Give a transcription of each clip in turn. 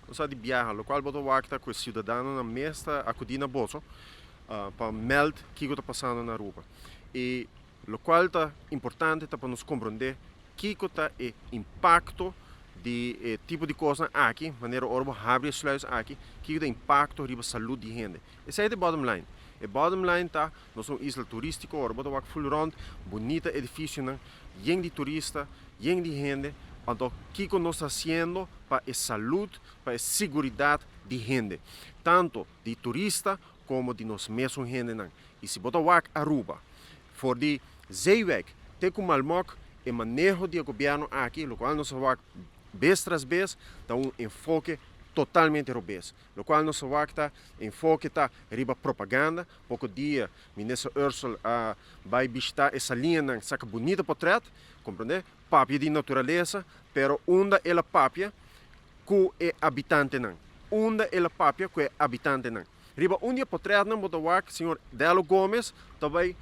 Nos a di biaha, locual bo ta wak ta cu e ciudadanonan mes ta acudi na boso pa meld kico ta pasando na Aruba. Y locual ta importante ta pa nos comprende kico ta e impacto di e tipo di cosnan aki, manera ora bo habri e sluis aki, kico ta e impacto riba salud di hende. Esey ta e bottom line. E bottom line ta nos ta un isla turistico, ora bo ta wak full rond, bunita edificionan, yen di turista, yen di hende, anto kiko nos ta hasiendo pa e salud, pa e siguridat di hende, tanto di turista komo di nos mesun hendenan. I si bo ta wak Aruba, for di Zeewijk te ku Malmok, e maneho di e gobièrnu aki, lokual nos a wak bes tras bes, ta un enfoke totalmente robes. Lokual nos a wak ta enfoke ta riba propaganda. Poko dia Minister Ursell a bai bishita e saliñanan, saka bunita potrèt, Comprende? Papia di naturalesa, pero unda el a papia cu e habitantenan? Unda el a papia cu e habitantenan? Riba un di e potretnan bo ta wak señor Dello Gomez ta bay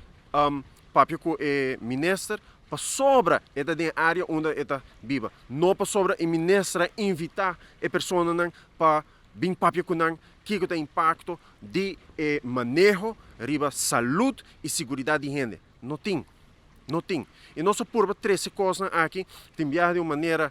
papia cu e minister pasobra e ta den e area unda e ta biba, no pasobra e minister a invita e personanan pa bin papia cu nan kico ta e impacto di e maneho riba salud y siguridad di hende. No tin. No tin. I nos a purba trese kosnan aki, tin biaha di un manera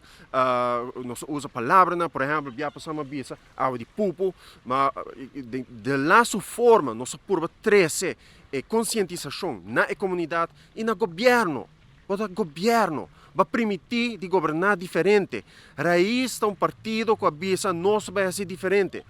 nos a usa palabranan, por ehèmpel bia pasá mi a bisa awa di pupu, ma den lastu forma nos a purba trese e konsientisashon na e komunidat i na gobièrnu. Bo ta gobièrnu, bo a primití di goberná diferente. Rais ta un partido ku a bisa nos bai hasi diferente,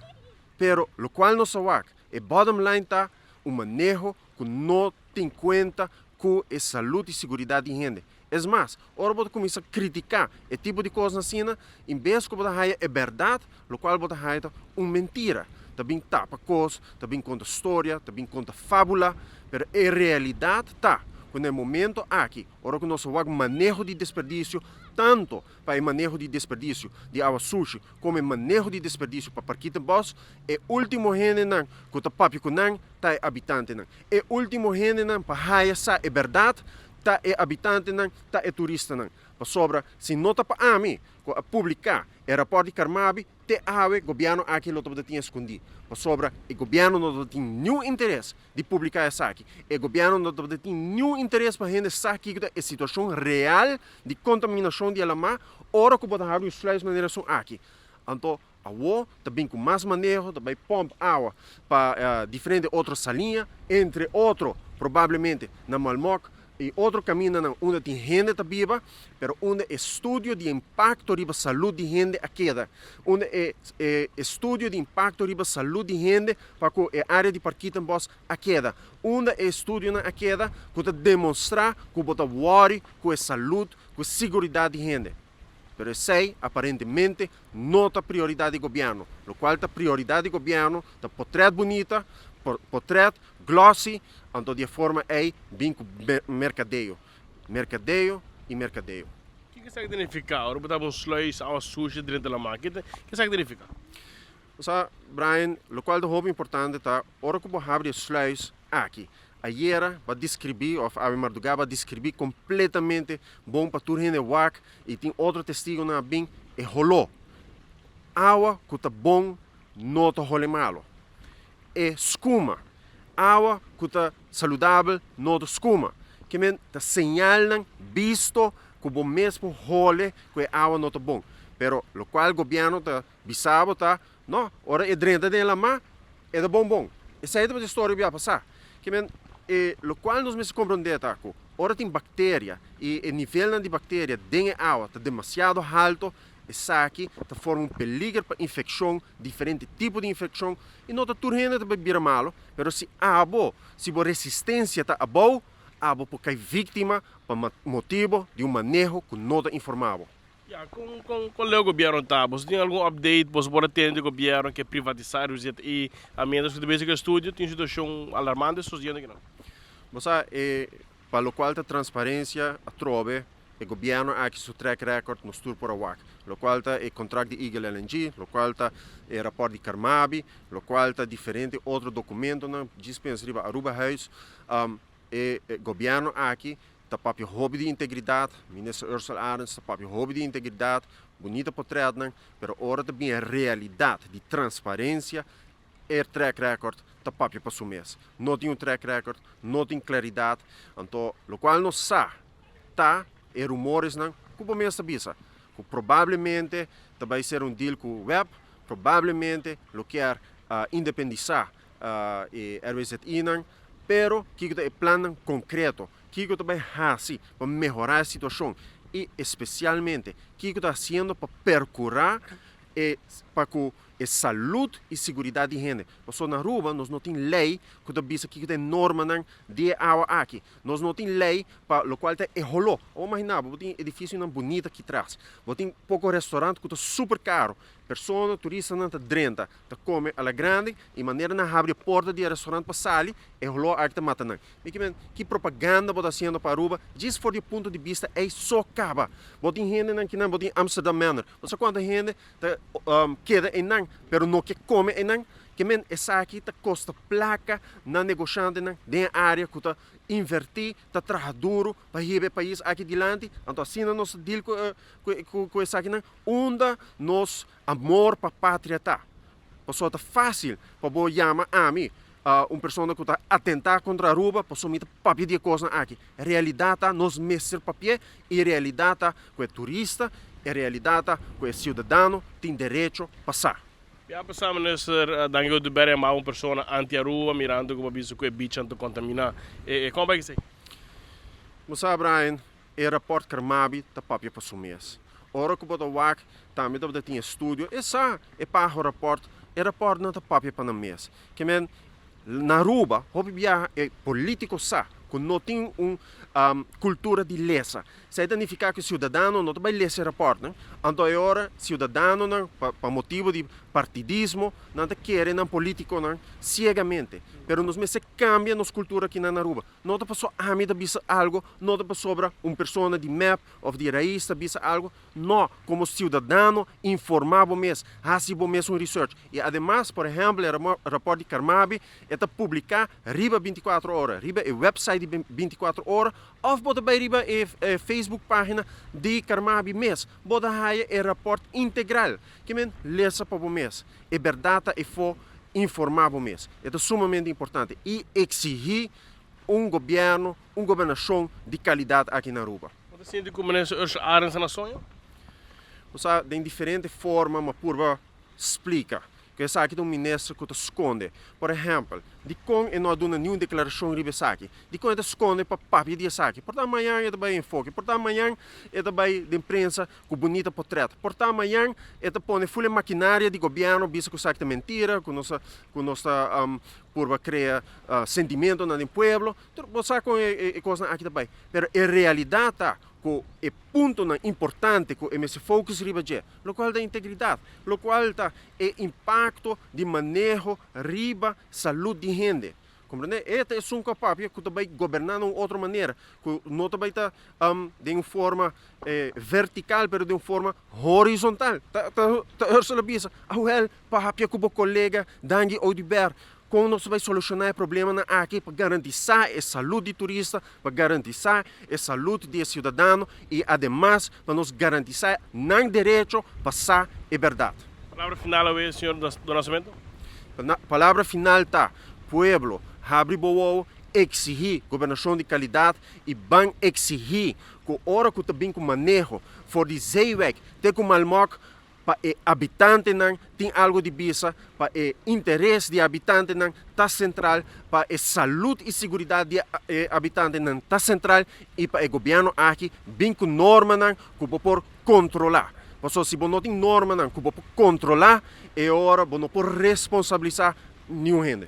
pero lokual nos a wak, e bottom line ta un maneho ku no tin kuenta ku e salud i siguridat di hende. Es mas, ora bo ta kuminsá kritiká e tipo di kosnan asina, en bes ku bo ta haya e bèrdat, lokual bo ta haya ta un mentira. Ta bin tapa kos, ta bin konta storia, ta bin konta fábula, pero e realidat ta ku na e momento aki, ora ku nos a wak maneho di desperdisio, tanto pa e maneho di desperdisio di awa sushi komo e maneho di desperdisio pa Parkietenbos, e último hendenan ku ta papia ku nan ta e abitantenan. E último hendenan pa haya sa e bèrdat ta e abitantenan, ta e turistanan. Pasobra si no ta pa ami ku a publiká e rapòrt di Carmabi, te awe gobièrnu aki lo tabata tin eskondí. Pasobra e gobièrnu no tabata tin niun interes di publiká esaki. E gobièrnu no tabata tin niun interes pa hende sa kiko ta e situashon real di kontaminashon di e lamá ora ku bo ta habri un sluis manera esun aki. Anto Awo ta bin ku mas maneho, ta bai pòmp awa pa diferente otro saliña, entre otro probablemente na Malmok i otro kamindanan unda tin hende ta biba, pero unda e studio di impakto riba salud di hende a keda, unda e estudio di impakto riba salud di hende pa ku e área di Parkietenbos a keda, unda e estudionan a keda ku ta demonstrá ku bo ta wòri ku e salud, ku e siguridat di hende. Pero esei aparentemente no ta prioridat di gobièrnu. Lokual ta prioridat di gobièrnu ta potrèt bunita, potrèt glossy, anto di e forma ei bin ku merkadeo, merkadeo i merkadeo. Kiko esaki ta nifiká ora bo ta un sluis awa sushi drenta laman? Kiko esaki ta nifiká? Sa, Brian, lokual ta hopi importante ta ora ku bo habri e sluis aki, ayera bo a deskribí òf awe mardugá bo a deskribí kompletamente bon pa tur hende wak i tin otro testigonan a bin, e holó. Awa ku ta bon no ta hole malo. E skuma. Awa ku ta saludabel no ta skuma. Ke men ta señalnan bisto ku bo mes por hole ku e awa no ta bon. Pero lokual gobièrnu ta Bisa bo ta, No, ora e drenta den e lamá, e ta bon bon. Esei tabata e storia ku a pasá. Ke men, e lokual nos mester komprondé ta ku ora tin bakteria i e nivelnan di bakteria den e awa ta demasiado halto, esaki ta forma un peliger pa infekshon, diferente tipo di infekshon, i no ta tur hende ta bai bira malu, pero si abo, si bo resistensia ta abou, abo por kai víktima pa motibu di un maneho ku no ta informá bo. Ya, kon kon kon leu gobierno ta? Boso tin algun update boso por a tende di gobierno ke privatisa RUZI? A mientras ku ta bezig ku e studio tin un situashon alarmante sosiendo akinan. Bo sa e pa lokual ta transparensia atrobe e gobierno aki su track record nos tur por a wak. Lokual ta e contract di Eagle LNG, lokual ta e raport di Carmabi, lokual ta diferente otro dokumentonan, djis pensa riba Arubahuis, e gobierno aki Ta papia hopi di integridat, Minister Ursell Arends ta papia hopi di integridat, Bunita potretnan, pero ora ta bin e realidat di transparensia, e track record ta papia pa su mes. No tin un track record, no tin klaridat, anto lokual nos sa ta e rumoresnan ku bo mes ta bisa, ku probablemente ta bai ser un deal ku web, probablemente lo kier independisá e RWZI-nan, pero kiko ta e plannan konkreto, kiko ta bai hasi pa mehorá e situashon i espesialmente kiko ta hasiendo pa perkurá e pa ku e salud i siguridat di hende. Pasobra na Aruba nos no tin lei ku ta bisa kiko ta e normanan di e awa aki. Nos no tin lei pa lokual ta e holó. Awor imaginá bo, bo tin edifisionan bunita aki tras, bo tin poko restaurant ku ta super karo, persona, turistanan ta drenta, ta kome a la grande i manera nan habri e porta di e restaurant pa sali, e holó aki ta mata nan. Mi ke men, ki propaganda bo ta hasiendo pa Aruba djis for di e punto di bista ei so kaba. Bo tin hendenan kinan, bo tin Amsterdam Manor, bo sa kuantu hende ta keda einan pero no ke kome einan? Ke men, esaki ta kosta plaka na negoshantenan den e área ku ta invertí, ta traha duru pa hiba e pais aki dilanti. Anto asina nos ta deal ku esakinan unda nos amor pa patria ta. Pasobra ta fásil pa bo yama ami un persona ku ta atentá kontra Aruba pasobra mi ta papia di e kosnan aki. Realidat ta nos mester papi'é i realidat ta ku e turista, e realidat ta ku e siudadano tin derecho pa sa. Ya pasá Minister Dangui Oduber yamaba un persona anti Aruba mirando ku bo a bisa ku e bichan ta kontaminá. E kon bai esei? Bo sa Brian, e rapòrt Carmabi ta papia pa su mes. Ora ku bo ta wak tambe tabata tin estudio, e sa e paho rapòrt, e rapòrtnan ta papia pa nan mes. Ke men na Aruba hopi biaha e polítiko sa ku no tin un kultura di lesa. Esei ta nifiká ku e siudadano no ta bai lesa e rapòrtnan, anto e ora siudadanonan pa motibu di partidismo nan ta kere nan polítikonan siegamente. Pero nos mester kambia nos kultura aki na Aruba. No ta pasobra ami ta bisa algu, no ta pasobra un persona di mep òf di Raiz ta bisa algu. No, komo siudadano informá bo mes, hasi bo mes un research. I ademas, por ehèmpel, e rapòrt di Carmabi e ta publiká riba bintikuater ora, riba e wèpsait di bintikuater ora òf bo ta bai riba e Facebook página di Carmabi mes. Bo ta haya e rapòrt integral. Ke men lesa pa bo mes. E bèrdat ta efó, informá bo mes. E ta sumamente importante i eksihí un gobièrnu, un gobernashon di kalidat aki na Aruba. Bo ta sinti ku Minister Ursula Arends ta na soño? Bo sa, den diferente forma mi a purba splika ku esaki ta un minister ku ta skonde. Por ehèmpel, dikon e no a duna niun deklarashon riba esaki? Dikon e ta skonde pa papia di esaki? Por ta mañan e ta bai enfoke, por ta mañan e ta bai den prensa ku bunita potrèt, por ta mañan e ta pone ful e makinaria di gobièrnu bisa ku esaki ta mentira, ku nos ta ku nos ta purba krea sentimentonan den pueblo. Tur bo sa kon e kosnan aki ta bai. Pero e realidat ta ku e puntonan importante ku e mester focus riba dje, lokual ta integridat, lokual ta e impakto di maneho riba salud di hende. Komprendé? E ta esun ku a papia ku ta bai goberná na un otro manera, ku no ta bai ta den un forma vertikal pero den un forma horizontal. Ta ta Ursula bisa, Awel, papia ku bo kolega Dangui Oduber Kon nos ta bai solushoná e problemanan aki pa garantisá e salud di turista, pa garantisá e salud di e siudadano i ademas pa nos garantisá nan derecho pa sa e bèrdat. Palabra final awe, señor Do Nascimento? Palabra final ta, Pueblo, habri bo wowo, eksihí gobernashon di kalidat i ban eksihí ku ora ku ta bin ku maneho for di Zeewijk te ku Malmok, Pa e habitantenan tin algo di bisa, pa e interes di e habitantenan ta sentral, pa e salud i siguridat di e habitantenan ta sentral i pa e gobièrnu aki bin ku normanan ku bo por kontrolá. Pasobra si bo no tin normanan ku bo por kontrolá, e ora bo no por responsabilisá niun hende.